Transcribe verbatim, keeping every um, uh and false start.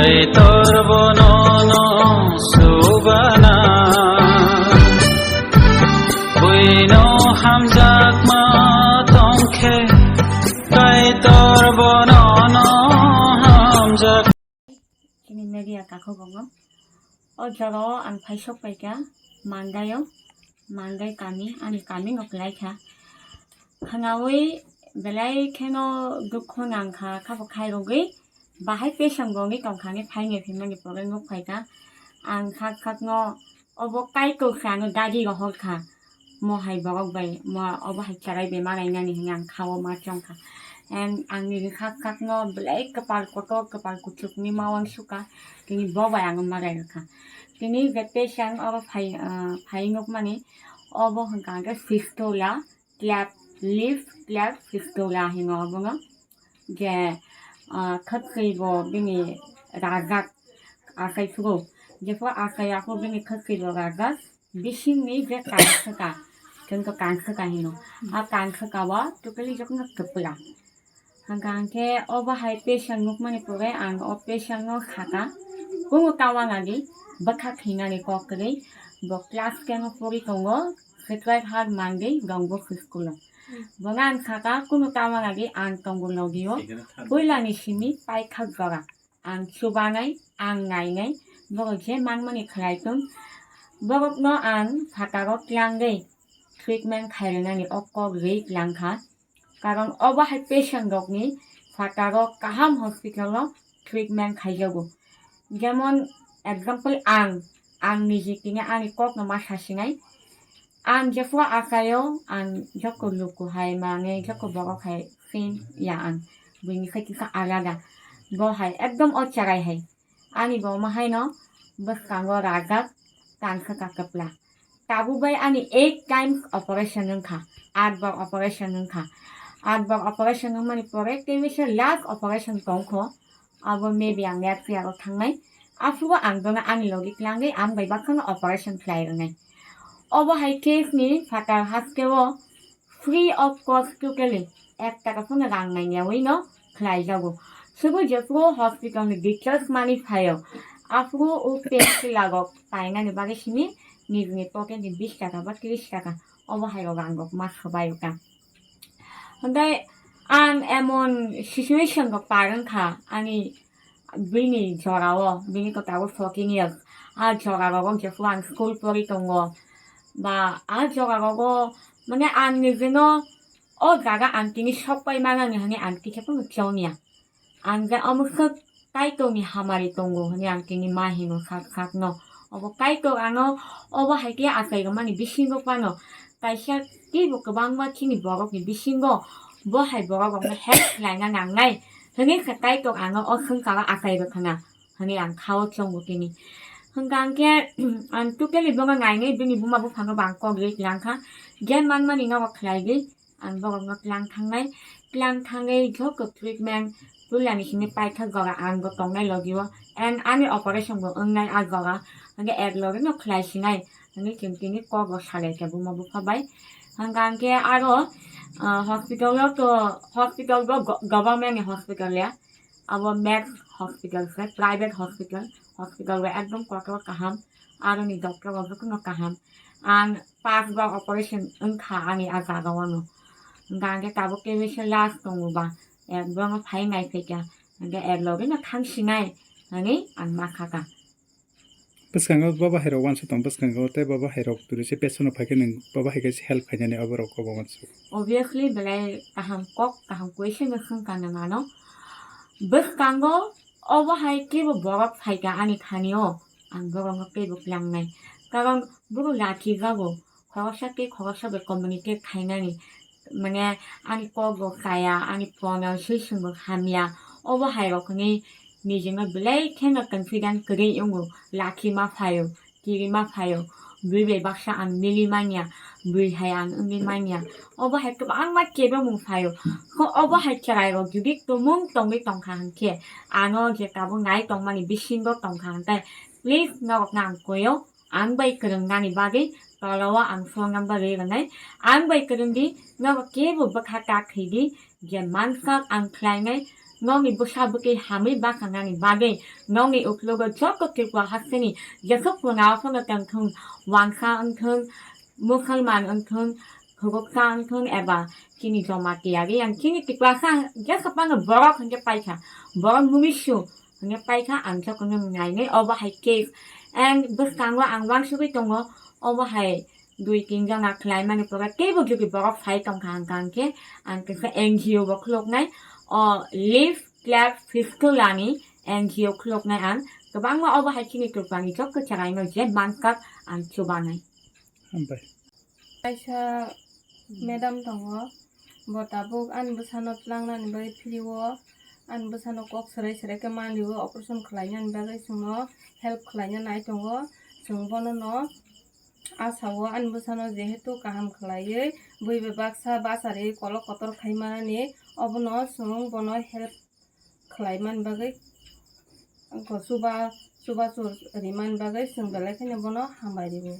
Kaitor bono no subana, buino hamjakma tongkhe, Kaitor bono no hamjak. Chini media takhuk tongo. O jora o ang phai sok paikha Mandai o, Mandai kami, ani kami no kwlai kha. Khwnaui belai kheno dukhu nang kha, khabo khairogwi bahai patient bo wngwi tong kha, ani phaini phaimani pore nuk phai kha. Ang khak khak no obo Kaitor se ano dagi rohor kha. Mo hai borok bai, mo obo hai cherai bemar ainani hwnwi ang khao ma chong kha. And ang nini khak khak no belai kwpal kotor, kwpal kuchuk ni ma uansuk kha. Tini bo bai ang ma rai rw kha. Tini je patient oro phai, ah, phai nuk mani, obo hwnkha hwnkhe fistula, cleft lip, cleft fistula hino obono. Je, ah, khwtwi bo bini rajak achai phuru. Jephuru achai aphuru bini khwtwi bo rajak. Bisingni je kanswka, chwngkhe kanswka hino. A kanswka o totally jotono kwpla. Hwnkha hwnkhe obo hai patient nukmani pore ang o patient no sakha, kungo ta uanadi bwkha khinani kok kwrwi, bo class ten o pori tongo, sitwai hard mangwi rwngbo school o. Bono ang sakha, kungo ta uanadi ang tongo logi o, puilani simi paithak jora. Ang chubanai, ang nainai, borok je manmani khlai tong, borokno ang phataro tlangwi treatment khairwnani o kok rwi tlang kha. Karon obo hai patient rokni phataro kaham hospital o treatment khaijago. Jemon example ang, ang niji tini ani kokno ma sasinai. Ang jephuru achaio, ang joko luku hai mane joko borok hai fin ya ang. Buini khai kisa alada. Bo hai ekdom o cherai hai. Ani bo ma haino bwskango rajak kanswka kwpla. Tabuk bai ani eight times operation wngkha. Atbar operation wngkha. Atbar operation wngmani pore tei misa last operation tongkho. Abo maybe ang next year o thangnai. Aphuru ang bono ani logi tlangwi ang bai bakhano operation khlai rwnai. Obo hai case ni phatar haste o free of cost totally ek taka phano rang nangyawi no khlai jago. Subo jephuru hospital ni discharge mani phaio. Aphuru o painkiller rok painani bagwi simi nijini pocket ni bish taka ba trish taka obo hai rok rang rok ma swbai ka. Hwnkhe ang emon situation rok par wngkha ani bini jorao, bini kwtao fourteen years. A jora rogo jephuru ang school pori tongo, ba a jora rogo, mane, ang nijino o jaga ang tini sok pai manani hwnwi ang tikhe phano chongya. Ang je omo swk Kaitorni hamari tongo hwnwi ang tini ma hino sak sakno. Obo Kaitor ano obo hai khe achai rwmani bisingo phano kaisa teibo kwbangma chini borokni bisingo bo hai borok rokno help khlaina nangnai hwnwi khe Kaitor ano o swngcharo achai rwkhana hwnwi ang khao chongo tini. Hwnkha hwnkhe ang totally bono nainwi bini buma buphangno bo ang kok rwi tlang kha, je manmani nogo khlaigwi. Ang borokno tlang thangnai, tlang thangwi joko treatment puilani simi paithak jora ang bo tongnai logi o, and ani operation bo wngnai a jora, hwnkhe ek loge no khlai sinai hwnwi chwng tini kok bo salai kha buma bupha bai. Hwnkha hwnkhe aro, ah, hospital o to, hospital bo go-, government ni hospital ya, abo Max hospital se, private hospital, hospital bo ekdom kotor kaham, aroni doctor bo jotono kaham. Ang pass ba operation wngkha ani a jaga o no. Hwnkha hwnkhe tabuk khe bisi last tongo ba, ekdom phai nai phaikha, hwnkhe ek loge no thang sinai hwnwi ang ma kha kha. Bwskango baba hai rok uansuk tong, bwskango tei baba hai rok turi se pesono phai khe nwng baba hai khe se help khainani abo rok kok uansuk. Obviously belai kaham kok, kaham question no swngkha nwng ano. Bwskango obo hai kebo borok phaikha ani thani o, ang borokno teibo tlangnai. Karon borok lachijago, khoroksa tei khoroksa bai communicate khainani, mane ani kok bo chaya, ani pronunciation bo hamya, obo hai rok hwnwi nijino belai kheno confident kwrwi wngo, lachi ma phaio, kiri ma phaio, bui bai baksa ang mili manya, bui hai ang wngwi manya, obo hai kwbangma kebengmung phaio. Kho obo hai chwrai rok jodi tumung tongwi tongkha hwnkhe, ano je tabuk nai tongmani bisingo tongkha hwnkhe, please norokno ang koio, ang bai kwrwngnani bagwi tolao ang phone number rwi rwnai. Ang bai kwrwngdi, nobo kebo bwkha ta thwidi, je mansak ang khlainai, nokni bwsa bwtwi hamwi bwkhangnani bagwi nokni uklogo joto Tripura hasteni jesuk pungao phano tongthung, wangsa wngthung, musulman wngthung, khoroksa wngthung eba chini Jamatia riyang chini Tiprasa ang jesa phano borok hinkhe paikha, borok mumisu hinkhe paikha ang jotono nainai obo hai case. And bwskango ang uansugwi tongo obo hai dui tin jona khlaimani pore teibo jodi borok phai tongkha hwnkha hwnkhe ang kaisa N G O bo khuluknai, o Live Club Fistula ni N G O khuluknai ang kwbangma obo hai chini Tripura ni joto cheraino je mankak ang chubanai. Hambai. Kaisa madam tongo, bo tabuk ani bwsano tlangnani bagwi philio, ani bwsano kok swrai swrai khe manlio, operation khlainani bagwi chwngno help khlaina nai tongo. Chwng bonono asao ani bwsano jehetu kaham khlaiwi bui bai baksa bachari kolok kotor khai manani, obono chwng bono help khlai man bagwi, chuba chuba chur ri man bagwi chwng belai kheno bono hambai rio.